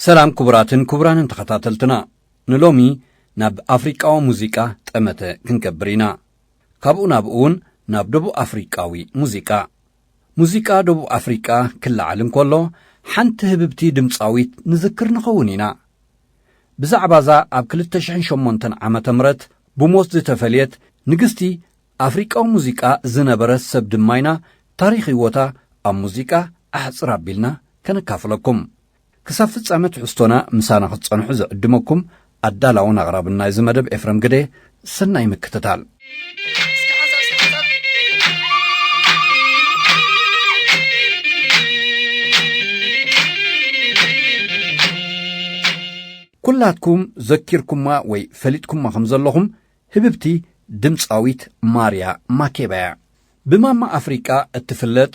ሰላም ክቡራትን ክቡራንን ተኸታተልትና፣ ንሎሚ ናብ ኣፍሪቃዊ ሙዚቃ ጠመተ ክንገብር ኢና። ካብኡ ናብኡ እውን ናብ ደቡብ ኣፍሪቃዊ ሙዚቃ። ሙዚቃ ደቡብ ኣፍሪቃ ክለዓል እንከሎ፣ ሓንቲ ህብብቲ ድምጻዊት ንዝክር ንኸውን ኢና። ብዛዕባዛ ኣብ ክልተ ሽሕን ሸሞንተን ዓመተ ምህረት ብሞት ዝተፈልየት ንግስቲ ኣፍሪቃዊ ሙዚቃ ዝነበረት ሰብ ድማ ኢና ታሪኽ ህይወታ ኣብ ሙዚቃ ኣሕጽር ኣቢልና ከነካፍለኩም። ክሳብ ፍጻመ ትሕዝቶና ምሳና ክትጸንሑ ዝዕድመኩም ኣዳላውን ኣቕራብን ናይዚ መደብ ኤፍረም ግደ። ሰናይ ምክትታል። ኩላትኩም ዘኪርኩማ ወይ ፈሊጥኩማ ከም ዘለኹም ህብብቲ ድምጻዊት ማርያ ማኬባ እያ። ብማማ ኣፍሪቃ እትፍለጥ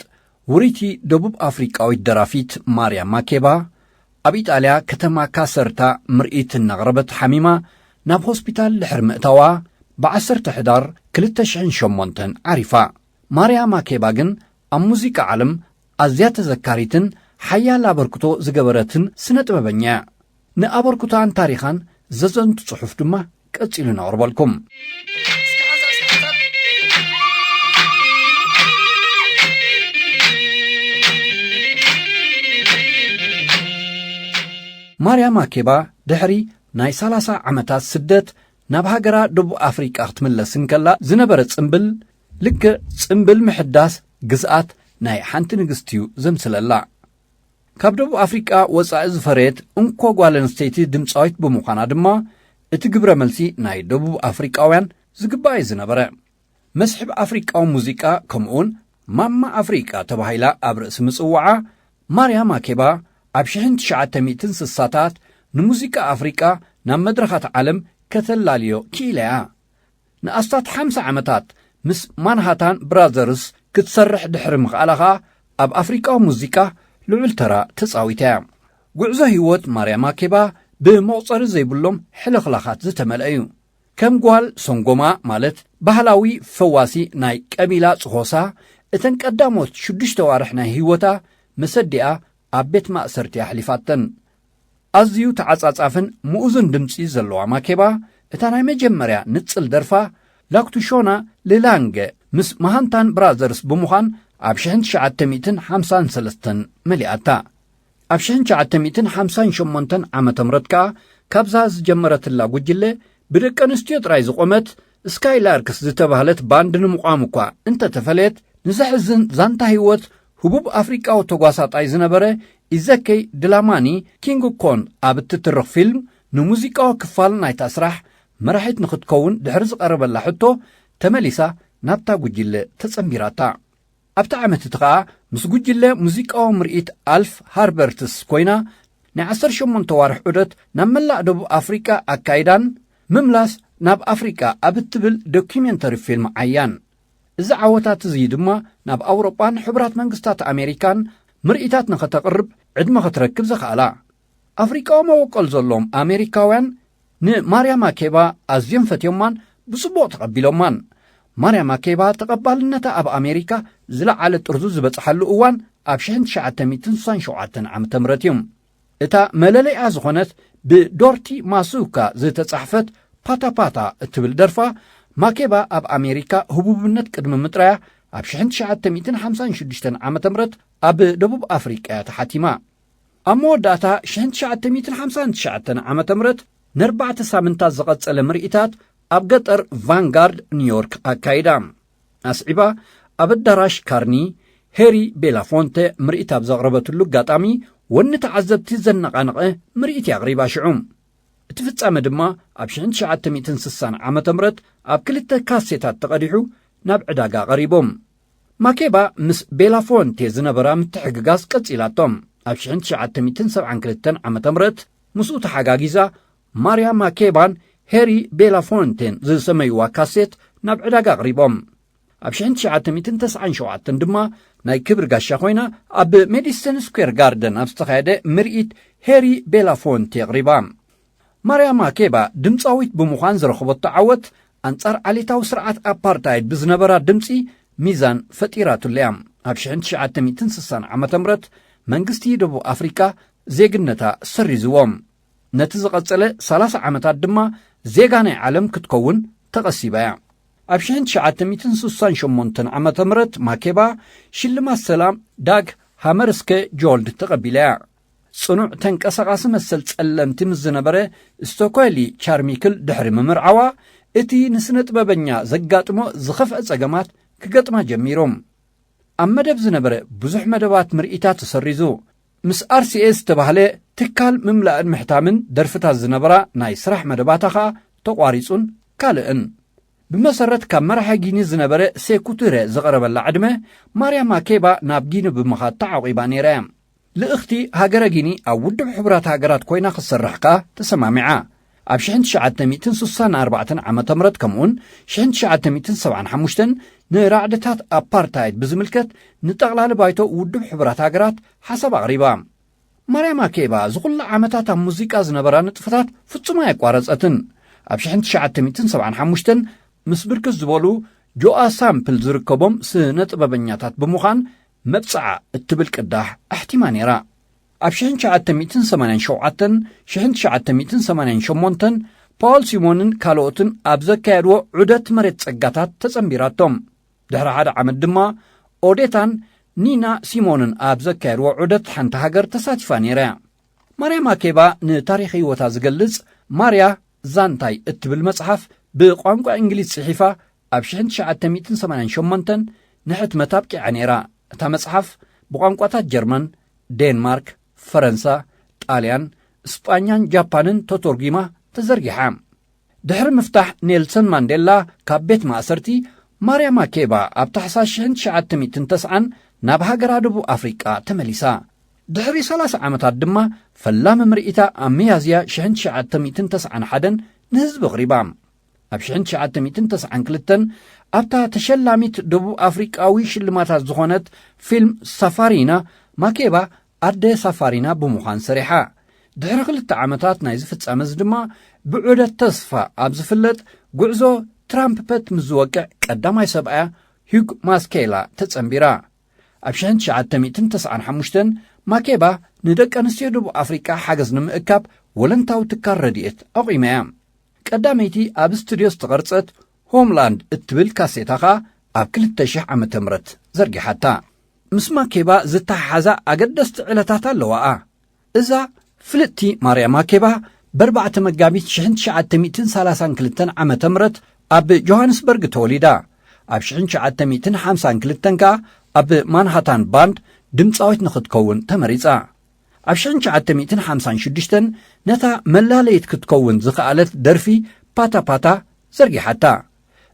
ውርይቲ ደቡብ ኣፍሪቃዊት ደራፊት ማርያ ማኬባ ኣብ ኢጣልያ ከተማ ካሰርታ ምርኢት እናቕረበት ሓሚማ ናብ ሆስፒታል ድሕሪ ምእታዋ ብ ዓሰርተ ሕዳር ክልተ ሽሕን ሸሞንተን ዓሪፋ። ማርያ ማኬባ ግን ኣብ ሙዚቃ ዓለም ኣዝያ ተዘካሪትን ሓያል ኣበርክቶ ዝገበረትን ስነ ጥበበኛ እያ። ንኣበርክቶኣን ታሪኻን ዘዘንቱ ጽሑፍ ድማ ቀጺሉ ነቕርበልኩም። ማርያ ማኬባ ድሕሪ ናይ ሰላሳ ዓመታት ስደት ናብ ሃገራ ደቡብ ኣፍሪቃ ክትምለስ እንከላ ዝነበረ ጽምብል፣ ልክዕ ጽምብል ምሕዳስ ግዝኣት ናይ ሓንቲ ንግስቲ እዩ ዘምስለላ። ካብ ደቡብ ኣፍሪቃ ወጻኢ ዝፈረየት እንኮ ጓል ኣንስተይቲ ድምጻዊት ብምዃና ድማ፣ እቲ ግብረ መልሲ ናይ ደቡብ ኣፍሪቃውያን ዝግባእ እዩ ዝነበረ። መስሕብ ኣፍሪቃዊ ሙዚቃ፣ ከምኡውን ማማ ኣፍሪቃ ተባሂላ ኣብ ርእሲ ምጽዋዓ፣ ማርያ ማኬባ ኣብ ሽሕን ትሽዓተ ሚእትን ስሳታት ንሙዚቃ ኣፍሪቃ ናብ መድረኻት ዓለም ከተላልዮ ክኢላ እያ። ንኣስታት ሓምሳ ዓመታት ምስ ማንሃታን ብራዘርስ ክትሰርሕ ድሕሪ ምኽኣላ ኸኣ፣ ኣብ ኣፍሪቃዊ ሙዚቃ ልዑል ተራ ተጻዊታ እያ። ጉዕዞ ህይወት ማርያ ማኬባ ብመቑጸሪ ዘይብሎም ሕልኽላኻት ዝተመልአ እዩ። ከም ጓል ሶንጎማ፣ ማለት ባህላዊ ፈዋሲ ናይ ቀቢላ ጽኾሳ፣ እተን ቀዳሞት ሽዱሽተ ኣዋርሕ ናይ ህይወታ መሰዲኣ ኣብ ቤት ማእሰርቲ ኣሕሊፋተን። ኣዝዩ ተዓጻጻፍን ምኡዝን ድምጺ ዘለዋ ማኬባ፣ እታ ናይ መጀመርያ ንጽል ደርፋ ላክቱሾና ልላንገ ምስ ማሃንታን ብራዘርስ ብምዃን ኣብ ሽሕን ትሽዓተ ሚእትን ሓምሳን ሰለስተን መሊኣታ። ኣብ ሽሕን ትሽዓተ ሚእትን ሓምሳን ሸሞንተን ዓመተ ምህረት ከኣ ካብዛ ዝጀመረትላ ጉጅለ ብደቂ ኣንስትዮ ጥራይ ዝቖመት ስካይላርክስ ዝተባህለት ባንድ ንምቋም እኳ እንተተፈለየት፣ ንዘሕዝን ዛንታ ህይወት ህቡብ ኣፍሪቃዊ ተጓሳጣይ ዝነበረ ኢዘከይ ድላማኒ ኪንግ ኮን ኣብ እትትርኽ ፊልም ንሙዚቃዊ ክፋል ናይታ ስራሕ መራሒት ንኽትከውን ድሕሪ ዝቐረበላ ሕቶ ተመሊሳ ናብታ ጉጅለ ተጸንቢራታ። ኣብቲ ዓመት እቲ ኸኣ ምስ ጉጅለ ሙዚቃዊ ምርኢት ኣልፍ ሃርበርትስ ኮይና ናይ ዓሰርተ ሸሞንተ ዋርሕ ዑደት ናብ መላእ ደቡብ ኣፍሪቃ ኣካይዳን ምምላስ ናብ ኣፍሪቃ ኣብ እትብል ዶኪሜንተሪ ፊልም ዓያን። እዚ ዓወታት እዚ ድማ ናብ ኣውሮጳን ሕቡራት መንግስታት ኣሜሪካን ምርኢታት ንኸተቕርብ ዕድመ ኸትረክብ ዘኽኣላ። ኣፍሪቃዊ መበቆል ዘለዎም ኣሜሪካውያን ንማርያ ማኬባ ኣዝዮም ፈትዮማን ብጽቡቕ ተቐቢሎማን። ማርያ ማኬባ ተቐባልነታ ኣብ ኣሜሪካ ዝለዓለ ጥርዙ ዝበጽሓሉ እዋን ኣብ ሽሕን ትሽዓተ ሚእትን ስሳን ሸውዓተን ዓመተ ምህረት እዩ። እታ መለለይኣ ዝኾነት ብዶርቲ ማሱካ ዝተጻሕፈት ፓታ ፓታ እትብል ደርፋ፣ ማኬባ ኣብ ኣሜሪካ ህቡብነት ቅድሚ ምጥራያ ኣብ ሽሕን ትሽዓተ ሚእትን ሓምሳን ሽዱሽተን ዓመተ ምህረት ኣብ ደቡብ ኣፍሪቃ እያ ተሓቲማ። ኣብ መወዳእታ ሽሕን ትሽዓተ ሚእትን ሓምሳን ትሽዓተን ዓመተ ምህረት ንኣርባዕተ ሳምንታት ዝቐጸለ ምርኢታት ኣብ ገጠር ቫንጋርድ ኒውዮርክ ኣካይዳ። ኣስዒባ ኣብ ኣዳራሽ ካርኒ ሄሪ ቤላፎንተ ምርኢት ኣብ ዘቕረበትሉ ኣጋጣሚ፣ ወኒ ተዓዘብቲ ዘነቓነቐ ምርኢት እያ ኣቕሪባ። ሽዑ እቲ ፍጻመ ድማ ኣብ ሽሕን ትሽዓተ ሚእትን ስሳን ዓመተ ምህረት ኣብ ክልተ ካሴታት ተቐዲሑ ናብ ዕዳጋ ቀሪቡ። ማኬባ ምስ ቤላፎንቴ ዝነበራ ምትሕግጋዝ ቀጺላቶ። ኣብ ሽሕን ትሽዓተ ሚእትን ሰብዓን ክልተን ዓመተ ምህረት ምስኡ ተሓጋጊዛ፣ ማርያ ማኬባን ሄሪ ቤላፎንቴን ዝሰመይዋ ካሴት ናብ ዕዳጋ ኣቕሪቦም። ኣብ ሽሕን ትሽዓተ ሚእትን ተስዓን ሸውዓተን ድማ ናይ ክብሪ ጋሻ ኮይና ኣብ ሜዲሰን ስኩዌር ጋርደን ኣብ ዝተኻየደ ምርኢት ሄሪ ቤላፎንቴ ኣቕሪባ። ማርያ ማኬባ ድምጻዊት ብምዃን ዝረኸበቶ ዓወት ኣንጻር ዓሌታዊ ስርዓት ኣፓርታይድ ብዝነበራ ድምጺ ሚዛን ፈጢራትሉ እያ። ኣብ ሽሕን ትሽዓተ ሚእትን ስሳን ዓመተ ምህረት መንግስቲ ደቡብ ኣፍሪቃ ዜግነታ ሰሪዝዎም። ነቲ ዝቐጸለ ሰላሳ ዓመታት ድማ ዜጋ ናይ ዓለም ክትከውን ተቐሲባ እያ። ኣብ ሽሕን ትሽዓተ ሚእትን ስሳን ሸሞንተን ዓመተ ምህረት ማኬባ ሽልማት ሰላም ዳግ ሃመርስከ ጆልድ ተቐቢላ እያ። ጽኑዕ ተንቀሳቓሲ መሰል ጸለምቲ ምስ ዝነበረ ስቶኮሊ ቻርሚክል ድሕሪ ምምርዓዋ፣ እቲ ንስነ ጥበበኛ ዘጋጥሞ ዝኸፍአ ጸገማት ክገጥማ ጀሚሩ። ኣብ መደብ ዝነበረ ብዙሕ መደባት ምርኢታ ተሰሪዙ። ምስ ኣርሲኤ ዝተባህለ ትካል ምምላእን ምሕታምን ደርፍታት ዝነበራ ናይ ስራሕ መደባታ ኸኣ ተቋሪጹን ካልእን። ብመሰረት ካብ መራሒ ጊኒ ዝነበረ ሴኩቱረ ዝቐረበላ ዕድመ፣ ማርያ ማኬባ ናብ ጊኒ ብምኻድ ተዓቒባ ነይራ እያ። ልእኽቲ ሃገረ ጊኒ ኣብ ውድብ ሕቡራት ሃገራት ኮይና ክትሰርሕ ከኣ ተሰማሚዓ። ኣብ ሽሕን ትሽዓተ ሚእትን ስሳን ኣርባዕተን ዓመተ ምህረት ከምኡውን ሽሕን ትሽዓተ ሚእትን ሰብዓን ሓሙሽተን ንራዕድታት ኣፓርታይድ ብዝምልከት ንጠቕላሊ ባይቶ ውድብ ሕቡራት ሃገራት ሓሳብ ኣቕሪባ። ማርያ ማኬባ ዝኹሉ ዓመታት ኣብ ሙዚቃ ዝነበራ ንጥፈታት ፍጹም ኣየቋረጸትን። ኣብ ሽሕን ትሽዓተ ሚእትን ሰብዓን ሓሙሽተን ምስ ብርክት ዝበሉ ጆኣ ሳምፕል ዝርከቦም ስነ ጥበበኛታት ብምዃን መብጽዓ እትብል ቅዳሕ ኣሕቲማ ነይራ። ኣብ ሽሕን ትሽዓተ ሚእትን ሰማንያን ሸውዓተን ሽሕን ትሽዓተ ሚእትን ሰማንያን ሸሞንተን ፓውል ሲሞንን ካልኦትን ኣብ ዘካየድዎ ዑደት መሬት ጸጋታት ተጸንቢራቶም። ድሕሪ ሓደ ዓመት ድማ ኦዴታን ኒና ሲሞንን ኣብ ዘካየድዎ ዑደት ሓንቲ ሃገር ተሳቲፋ ነይራ እያ። ማርያ ማኬባ ንታሪኽ ህይወታ ዝገልጽ ማርያ ዛንታይ እትብል መጽሓፍ ብቋንቋ እንግሊዝ ጽሒፋ ኣብ ሽሕን ትሽዓተ ሚእትን ሰማንያን ሸሞንተን ንሕትመት ኣብቂዓ ነይራ። እታ መጽሓፍ ብቋንቋታት ጀርመን፣ ዴንማርክ፣ ፈረንሳ፣ ጣልያን፣ ስጳኛን ጃፓንን ተተርጒማ ተዘርጊሓ። ድሕሪ ምፍታሕ ኔልሰን ማንዴላ ካብ ቤት ማእሰርቲ፣ ማርያ ማኬባ ኣብ ታሕሳስ ሽሕን ትሽዓተ ሚእትን ተስዓን ናብ ሃገራ ደቡብ ኣፍሪቃ ተመሊሳ። ድሕሪ ሰላሳ ዓመታት ድማ ፈላሚ ምርኢታ ኣብ ሚያዝያ ሽሕን ትሽዓተ ሚእትን ተስዓን ሓደን ንህዝቢ ኣቕሪባ። ኣብ ሽሕን ትሽዓተ ሚእትን ተስዓን ክልተን ኣብታ ተሸላሚት ደቡብ ኣፍሪቃዊ ሽልማታት ዝኾነት ፊልም ሳፋሪና፣ ማኬባ ኣደ ሳፋሪና ብምዃን ሰሪሓ። ድሕሪ ክልተ ዓመታት ናይዚ ፍጻመ እዚ ድማ ብዑደት ተስፋ ኣብ ዝፍለጥ ጉዕዞ ትራምፕ ፐት ምስ ዝወቅዕ ቀዳማይ ሰብኣያ ሂግ ማስኬላ ተጸንቢራ። ኣብ ሽሕን ትሽዓተ ሚእትን ተስዓን ሓሙሽተን ማኬባ ንደቂ ኣንስትዮ ደቡብ ኣፍሪቃ ሓገዝ ንምእካብ ወለንታዊ ትካል ረድኤት ኣቑማ እያ። ቀዳመይቲ ኣብ ስቱድዮ ዝተቐርጸት ሆምላንድ እትብል ካሴታ ኸኣ ኣብ ክልተ ሽሕ ዓመተ ምህረት ዘርጊሓታ። ምስ ማኬባ ዝተሓሓዛ ኣገደስቲ ዕለታት ኣለዋኣ። እዛ ፍልጥቲ ማርያ ማኬባ ብ ኣርባዕተ መጋቢት ሽሕን ትሽዓተ ሚእትን ሰላሳን ክልተን ዓመተ ምህረት ኣብ ጆሃንስበርግ ተወሊዳ። ኣብ ሽሕን ትሽዓተ ሚእትን ሓምሳን ክልተን ከኣ ኣብ ማንሃታን ባንድ ድምጻዊት ንኽትከውን ተመሪጻ። ኣብ ሽሕን ትሽዓተ ሚእትን ሓምሳን ሽዱሽተን ነታ መላለይት ክትከውን ዝኸኣለት ደርፊ ፓታ ፓታ ዘርጊሓታ።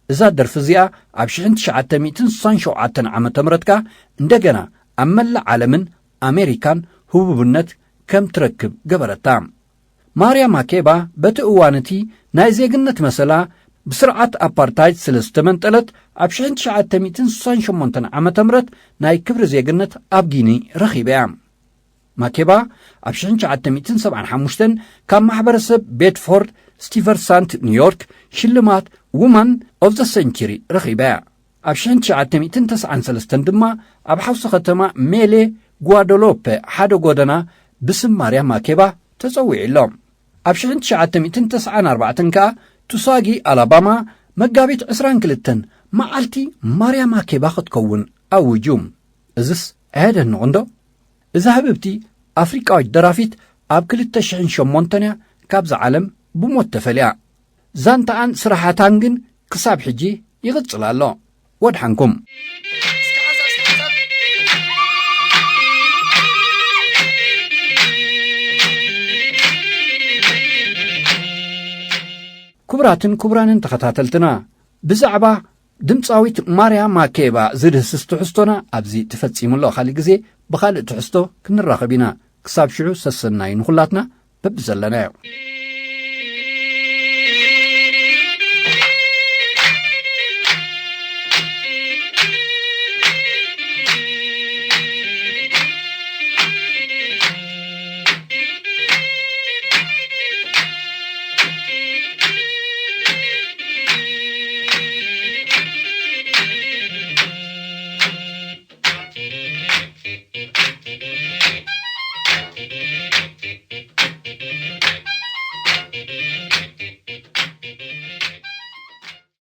እዛ ደርፊ እዚኣ ኣብ ሽሕን ትሽዓተ ሚእትን ስሳን ሸውዓተን ዓመተ ምህረት ከኣ እንደገና ኣብ መላእ ዓለምን ኣሜሪካን ህቡብነት ከም ትረክብ ገበረታ። ማርያ ማኬባ በቲ እዋን እቲ ናይ ዜግነት መሰላ ብስርዓት ኣፓርታይድ ስለ ዝተመንጠለት፣ ኣብ ሽሕን ትሽዓተ ሚእትን ስሳን ሸሞንተን ዓመተ ምህረት ናይ ክብሪ ዜግነት ኣብ ጊኒ ረኺባ እያ። ማኬባ ኣብ ሽሕን ትሽዓተ ሚእትን ሰብዓን ሓሙሽተን ካብ ማሕበረሰብ ቤድፎርድ ስቲቨርሳንት ኒውዮርክ ሽልማት ውማን ኦፍ ዘ ሰንቸሪ ረኺባ እያ። ኣብ ሽሕን ትሽዓተ ሚእትን ተስዓን ሰለስተን ድማ ኣብ ሓውሲ ከተማ ሜሌ ጓደሎፐ ሓደ ጎደና ብስም ማርያ ማኬባ ተጸዊዑ ኣሎ። ኣብ ሽሕን ትሽዓተ ሚእትን ተስዓን ኣርባዕተን ከኣ ቱሳጊ ኣላባማ መጋቢት ዕስራን ክልተን መዓልቲ ማርያ ማኬባ ክትከውን ኣውጁ። እዝስ ኣየደንቕ እንዶ? እዛ ህብብቲ ኣፍሪቃዊት ደራፊት ኣብ ክልተ ሽሕን ሸሞንተን እያ ካብዛ ዓለም ብሞት ተፈልያ። ዛንታኣን ስራሓታን ግን ክሳብ ሕጂ ይቕጽል ኣሎ። ወድሓንኩም። ክቡራትን ክቡራንን ተኸታተልትና፣ ብዛዕባ ድምጻዊት ማርያ ማኬባ ዝድህስስ ትሕዝቶና ኣብዚ ተፈጺሙ ኣሎ። ካልእ ግዜ ብኻልእ ትሕዝቶ ክንራኸብ ኢና። ክሳብ ሽዑ ሰሰናዩ ንኹላትና በብዘለናዮ።